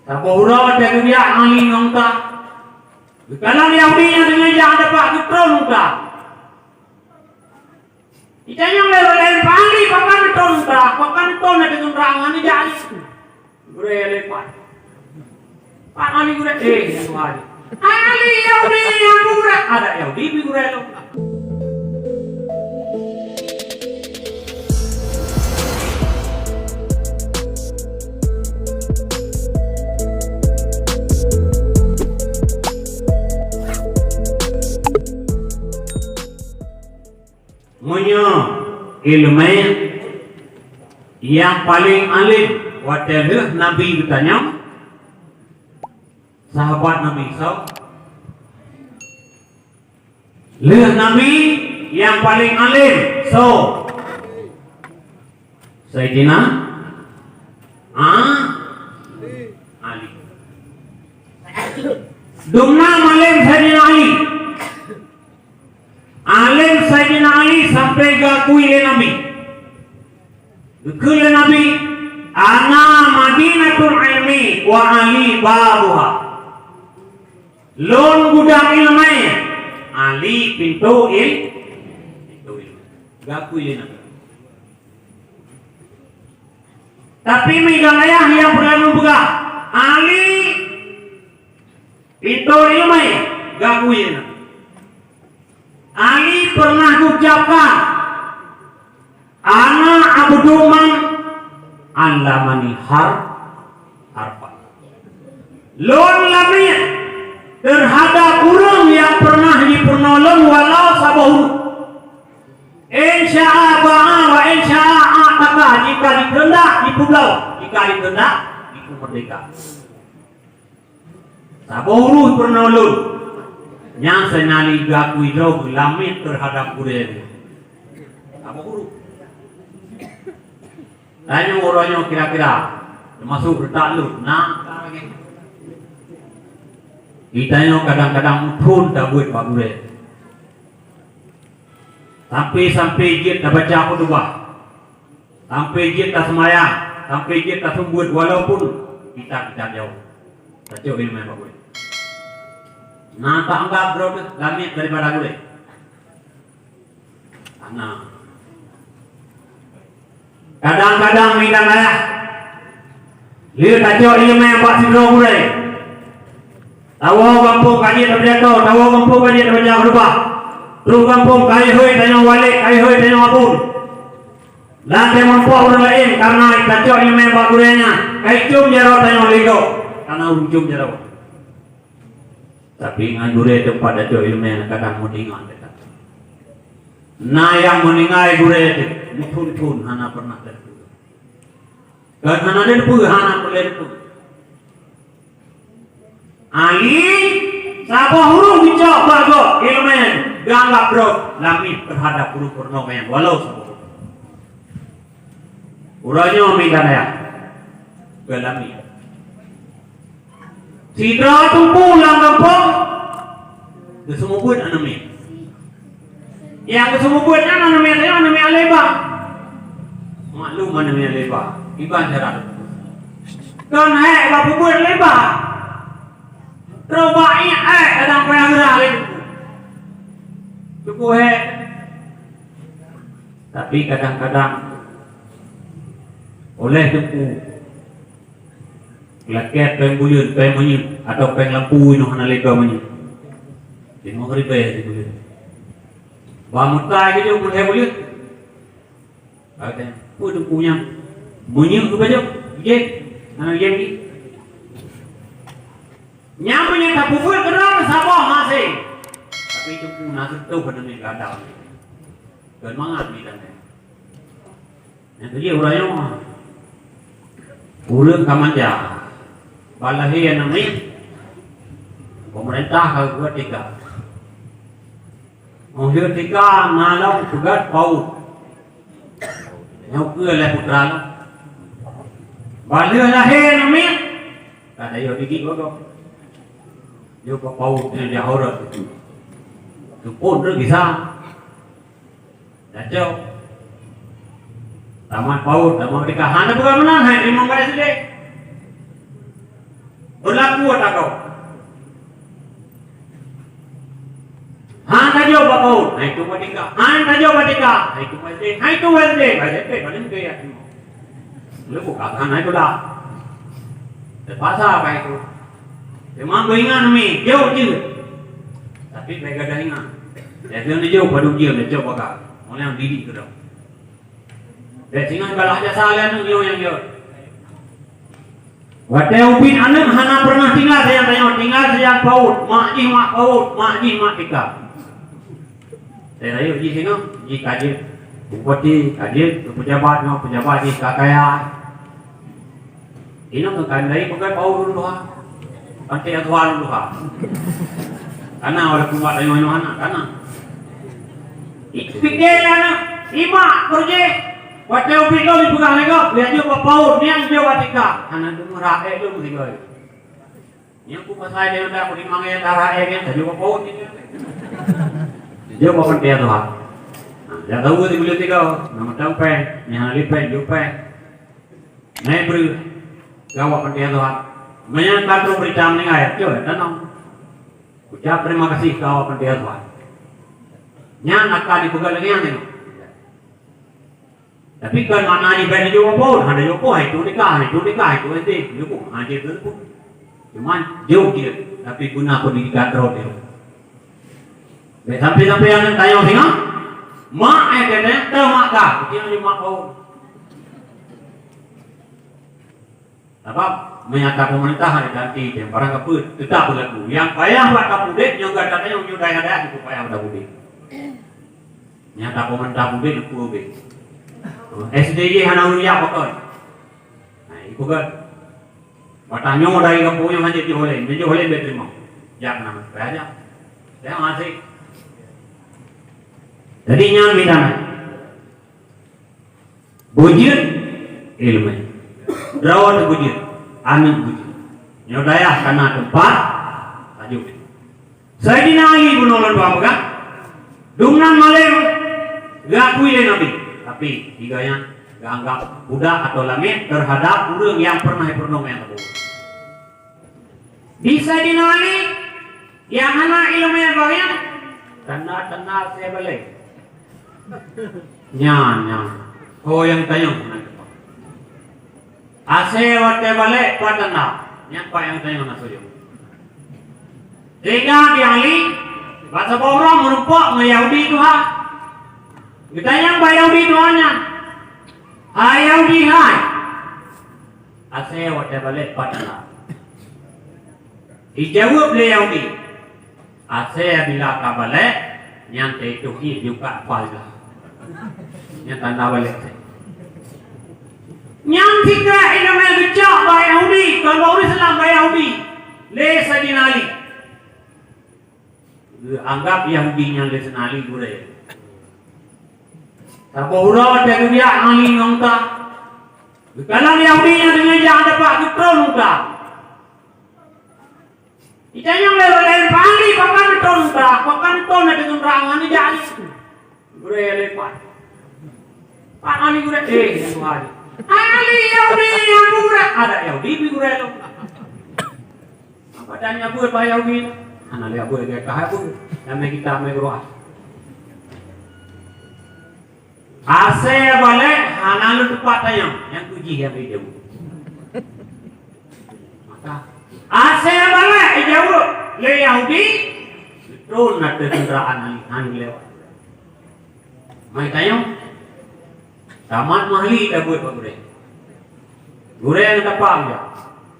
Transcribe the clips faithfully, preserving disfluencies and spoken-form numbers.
Saboh uroe teugeujak Ali ngon unta. Geukalon Yahudi nyang teungoh jak dapat geutron unta. Itanyong lé ureueng laén, "Pak Ali, pakon neutron unta? Pakon neutron na deungon rang nyan jak Ali?" Gurèe lé pat. Pak Ali gurèe, eh, nyang Ali. Ali Yahudi nyang gurèe. Adak Yahudi pi gurèe lom. Meunyoe ileumèe nyang paleng além watèe lheueh Nabi geutanyong, sahabat Nabi soe? Lheueh Nabi nyang paleng além soe? Saidina A-, Ali. Dumna além Saidina Ali. Além Saidina Ali sampai geukui lé Nabi. Geukheun lé Nabi, "Ana madinatul ilmi wa Ali babuha." Lôn gudang ileumèe, Ali pintoe il-, pintoe ileumèe. Geukui lé Nabi. Tapi meuidan ayah nyang peureulèe lôn peugah, Ali pintoe ileumèe, geukui lé Nabi. Ali pernah geucapkan, "Ana abdu man allamani har-, harfan." Lôn lamiet teuhadap ureueng nyang pernah jipeurunoe lôn walau saboh huruf. In syaa ba'a wa in syaa a'taqa, jika dikeundak jipeubloe, jika dikeundak jipeumeurdeka. Saboh huruf peurunoe lôn, nyang Saidina Ali geukui droe geulamiet teuhadap gurèe lôn. Saboh huruf. Tanyoe uroe nyoe kira-kira, teumasok reutak lôn, na ka lagèe nyan. Geutanyoe kadang-kadang muphom tabeuet bak gurèe. Sampai-sampai jeuet tabaca khutubah. Sampai jeuet taseumayang, sampai jeuet taseumeubeuet, walaupun kitab-kitab jaweueb. Tacok ileumèe bak gurèe. Na taanggab droe teuh lamiet daripada gurèe. Hana. Kadang-kadang meuidan ayah, lheueh tacok ileumèe bak sidroe gurèe. Tawoe gampông ka jeuet tapidato, tawoe gampông ka jeuet tabaca khutubah. Troh gampông ka ihôi tanyoe walét, ka ihôi tanyoe apui. Lam teumeupoh ureueng laén, kareuna tacok ileumèe bak gurèe nyan, ka icôm jaroe tanyoe lé gob, kareuna ureueng côm jaroe. Tapi ngon gurèe teumpat tacok ileumèe nyan kadang meuninggai teuka. Na nyang meuninggai gurèe teuh, meuthôn-thôn hana peureunah teupeue. Kon hana teupeue, hana peureulèe teupeue. Ali, saboh huruf geucok bak gob ileumèe, geuanggab droe lamiet teuhadap ureueng peurunoe nyan, walau saboh huruf. Uroe nyoe meuidan ayah, geulamiet. Sidroe teungku lam gampông, geuseumeubeuet aneuk miet. Nyang geuseumeubeuet nyan aneuk miet nyan aneuk miet Aleba. Maklum aneuk miet Aleba, kiban cara teungku. Kon hék bak peubeuet Aleba. Troh bak ié hék kadang payah geurah lé teungku. Teungku hék. Tapi kadang-kadang oleh teungku lakèe péng buleuen, péng minyeuk, atau péng lampu inoe hana lé goe minyeuk. Lima ribèe sibuleuen. Bak meutai keujeuet peureulèe buleuen. Peue teungku nyan? Minyeuk geupajoh, jép, hana jép lé. Nyan meunyoe tapeubeuet keudroe saboh maséng. Tapi teungku na seutoh keuneuk gadang. Kon mangat meuidan nyan. Nyang keujeuet uroe nyoe, ureueng ka manja. Ban lahé aneuk miet, peumeurintah ka geupeugöt tika. Óh lheueh tika na lom peugöt PAUD. Nyoe keuh lheueh putra lom. Ban lheueh lahé aneuk miet, ka tayue didik lom. Yôh bak PAUD nyan jak horot. Teupot treuk gisa. Tacok. Tamat PAUD, tamat merdeka. Hana peugah meunan, hai teurimong bak S D. Dua takong. Han tajok bak PAUD, hai tu bak TK. Han tajok bak TK, hai tu bak SD. Hai tu bak SD, bak SMP, bak SMP ya. Lu buka kan hai tu dah. Terpaksa bak itu. Memang beuingat mi, jauh je. Tapi bèk gadah ingat. Jadi ni jauh padu dia, dia jauh bakal. Orang yang didik ke dah. Dek singoh galah jasa lé aneuk nyoe nyang jeuet. Watèe ubit aneuk hana pernah tinggai sajan tanyoe, tinggai sajan PAUD, mak jih mak PAUD, mak jih mak TK. Dek rayeuk jih singoh, jih ka jeuet bupati, ka jeuet keu pejabat nyoe, pejabat jih ka kaya. Inong keukai meulayeue peugah bau lôn tuha. Panté tuha lôn tuha. Kana oleh kumat tanyoe-nyoe anak, kana. Pike anak, imak keureuja. Watèe ubit lôn dipeugah lé gob, ya jeuet bak PAUD, niang jeuet bak TK. Hana deungoe rakyat lôn meusigoe. Nyang ku pasai dia dah beri mangai darah eh kan, tajok bak PAUD ni. Jeuet bak panté tuha. Nah, dah tahu di bulan tiga, nama tahu pen, ni hana lipen, jumpa. Naik beri gawat pantai Tuhan. Meunyo ka trok berita meuninggai, cok tanong. Ucap terima kasih gawat pantai Tuhan. Nyan akan dipeugah lagèe nyan tengok. Tapi kan makna ni bèk jaweueb pun, hana jaweueb pun, hai tu nikah, hai tu nikah, hai tu SD, jaweueb pun, ha, jaweueb pun. Cuman jauh dia, tapi guna pendidikan roh dia. Bèk sampai-sampai aneuk tanyong singoh, mak eh, katanya, teu mak kah? Katanya, mak kau. Sabab meunyo ata pemerintah hana ganti, barang kapeue tetap beulaku. Nyang payah bak tapeuudép, nyoe gata tanyong nyoe dayah-dayah cukup payah bak tapeuudép. Nyang ata pemerintah peuudép, lupa ubé. SD jih hana ureueng jak pakon. Nah, ibu kan. Watèe nyoe dari kampung nyoe hana jiolèe, jiolèe bèk teurimong. Jak na, bèk jak. Jangan asik. Jadi nyan bidang. Beujeuet ileumèe. Droe teuh beujeuet, aneuk beujeuet. Nyoe dayah kana teumpat tajok. Saidina Ali bunoe lôn tuan peugah, dumnan malém geuakui lé Nabi, tapi tiga nyan geuanggap budak atau lamét teuhadap ureueng nyang peureunah peurunoe nyang teupeue. Di Saidina Ali nyang hana ileumèe bagian tanda-tanda asèe balek. Nyan, nyan. Ho nyang tanyong na teupeu. Asèe watèe balek pat tanda. Nyan pat nyang tanyong na sujud. Sehingga di Ali, bak saboh uroe meurumpok ngon Yahudi tuha. Geutanyong bak Yahudi tuha nyan, "Hai Yahudi hai, asèe watèe balek pat tanda?" Ijaweueb lé Yahudi, "Asèe bila ka balek, nyan teutoh ié juga pal lah." Nyan tanda balek. Nyan sikrak ileumèe geucok bak Yahudi, kon bak ureueng Islam bak Yahudi. Lé Saidina Ali. Geuanggap Yahudi nyan lé Saidina Ali gurèe. Saboh uroe teubiak Ali ngon unta. Geukalon Yahudi nyan deungon jak dapat geutron unta. Itanyong lé ureueng laén, "Pak Ali, pakon neutron unta? Pakon neutron na deungon rang nyan jak Ali?" Gurèe leupah. Pak Ali gurèe, "Eh, nyang tuha Ali." "Ali Yahudi, nyang gurèe." Ada Yahudi pi gurèe lom. Apa tanya buet bak Yahudi? Hana lé buet lagèe kah buet. Damai kita, damai gurèe. Asèe balek hana lôn teupat tanyong, nyang keu jih nyang ijaweueb. Maka, asèe balek ijaweueb lé Yahudi, beutôi na teuh kendaraan hana lewat. Mai tanyong, tamat mahli tabuet bak gurèe. Gurèe nyang tapang jak.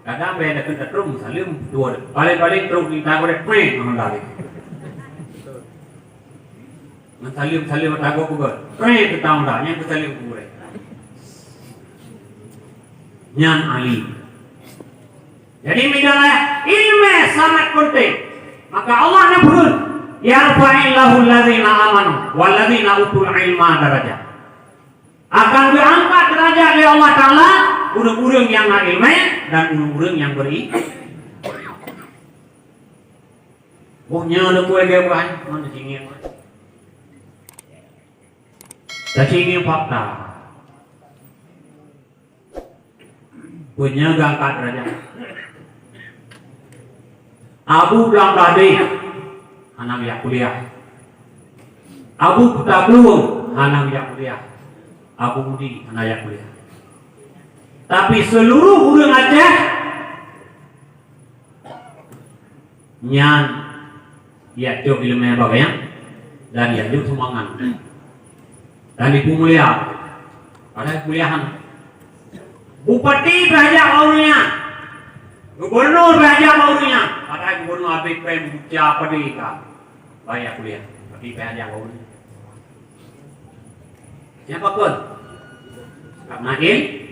Kadang bèe takheun tatrom saleuem dua, paléng-paléng trok di tangan gurèe, peng, honda lé. Ngon saleuem-saleuem ata gob peugah, "Preh teutang dah, nyan keusaleuem keu gurèe." Nyan Ali. Jadi, misalnya, ileumèe sangat penting. Maka Allah neupeuheun, "Yarfa'illahu allazina amanu wallazina utul ilma darajat." Akan geuangkat derajat lé Allah Taala ureueng-ureueng nyang na ileumèe dan ureueng-ureueng nyang beri. Boh nyoe leupeue lagèe buah, mana cingeng. Tacingeng fakta. Peue nyoe geuangkat derajat. Abu Blang Bladeh hana geujak kuliah. Abu Kuta Plueng hana geujak kuliah. Abu Budi hana jak kuliah. Tapi seluruh ureuëng Aceh nyan jak cok iéleumé bak gobnyan dan jak jok sumbangan. Dan dipeumulia. Padahai kuliah hana. Bupati pih jak bak ureuëng nyan. Gubunur pih jak bak ureuëng nyan. Padahai gubunur habéh péng buca padé ka. Bak jak kuliah. Tapi pih jak bak ureuëng nyan. Nyang pakon? Karena il-,